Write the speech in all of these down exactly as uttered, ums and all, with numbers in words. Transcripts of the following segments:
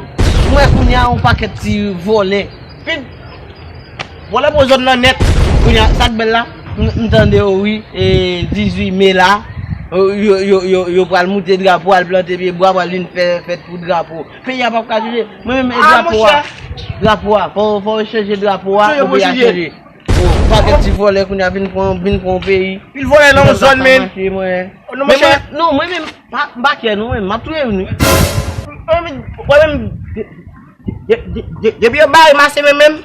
pale. Mwen kounye a yon pakèt ti vòlè. Vin. Vòlè pran zòn nan nèt. Kounye a, sa k bèl la? M, m tande yo wi, e, dizuit me la, yo, yo, yo, yo, yo pral moute drapo, al plante pye bwa, pral vin fè fèt pou drapo. Peyi a p ap ka chanje. Mwen menm, e drapo a. Drapo a. Fò, fò yo chanje drapo a pou peyi a chanje. Oh, pakèt ti vòlè kounye a vin pran, vin pran yon peyi. Pil vòlè nan yon zòn, men. Men mwen, non, mwen menm, pa, m pa kè non, mwen, m ap touye youn wi. Mwen menm, mwen menm, de-, de-, de-, de-, depi yo bare mache mwen menm,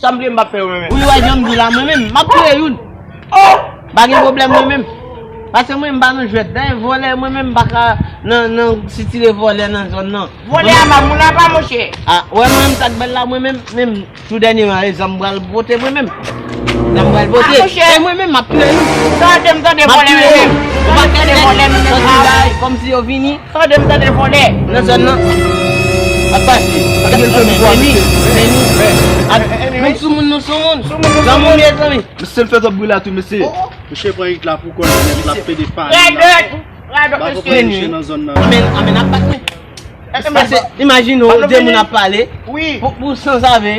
sa m vle m p ap fè yo mwen menm. Wi, wè jan m di la, mwen menm, m ap touye youn. Oh! Pa gen pwoblèm mwen menm. Paske mwen, m pa nan jwèt. Dayè, vòlè, mwen menm, m pa ka nan, nan sitire vòlè nan zòn nan. Vòlè a pa moun apa, monchè. A, wè mwen menm, sa k bèl la, mwen menm, menm, tou dènyèman, e zam m pral pote mwen menm. Zam m pral pote. A, monchè. E mwen menm, m ap touye youn. Tande m, tande vòlè mwen menm. Ou pa tande vòlè mwen menm. Kòmsi yo vini. Tande m, tande vòlè. Nan zòn nan. Ap pase. Ap gen zòn pou ap pase. Meni, meni. Ap, nou soumoun, nou soumoun. Soumoun, nou soumoun. Zanmi, mezanmi. Mesye, l fè twòp bri la tou, mesye. Oh, oh. Mesye pran it la pou kò l, nèt la pede pale la. Radòt, radòt, mesye. Bako pran mesye nan zòn nan. Amèn, amèn, ap bat mwen. Pase, imajine w, de moun ap pale. Wi. Pou, pou sansave.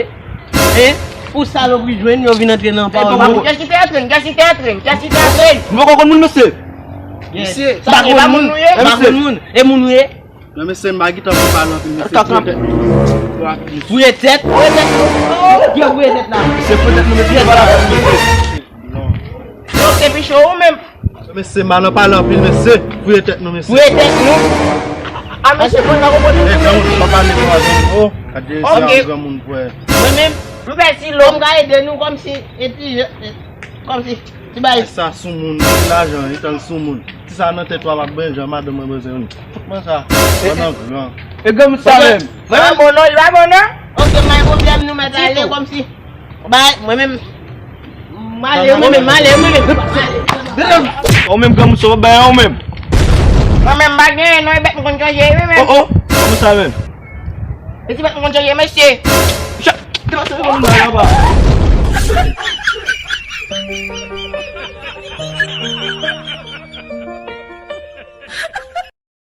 E pou salopri jwenn, yo vin antre nan pawòl nou. Kèsi te antre, kèsi te antre, kèsi te antre. Nou poko konn moun, mesye. Mesye, sa e pa moun nou ye? Pa konn moun. E moun ou ye? Non, mesye, m pa gentan pou pale anpil, mesye. Fouye tèt nou. Fouye tèt? Fouye tèt nou. Ki fouye tèt la? Se fouye tèt nou, mesye. Fouye tèt la. Non. Yo, se pi cho ou menm. Mesye, m pa nan pale anpil, mesye. Fouye tèt nou, mesye. Fouye tèt nou. A, mesye, pran nan konpòte nou. E, granmoun, pa pale pou adan, o. Gade, se yon granmoun, frè. Mwen menm, nou fè silo, m ka ede nou kòmsi, epi, e, kòmsi, ti bay. Sa soumoun, ti lajan, etan l soumoun. Ti sa nan tèt ou a, w ap benyen, madanm mwen bezwen youn. Fout mwen sa. Pandan gran. E granmoun sa menm. Mwen menm bon non, li pa bon non. Ok, pa gen pwoblèm, nou mèt ale kòmsi. Bay, mwen menm. M ale, mwen menm, m ale, mwen menm. Ou menm granmoun sa w ap bay an ou menm. Mwen menm m pa genyen non, e bèt m konn chanje wi menm. Oh, oh, kòman sa menm? E ti bèt m konn chanje, mesye. Cha, ki la se konn bay anba.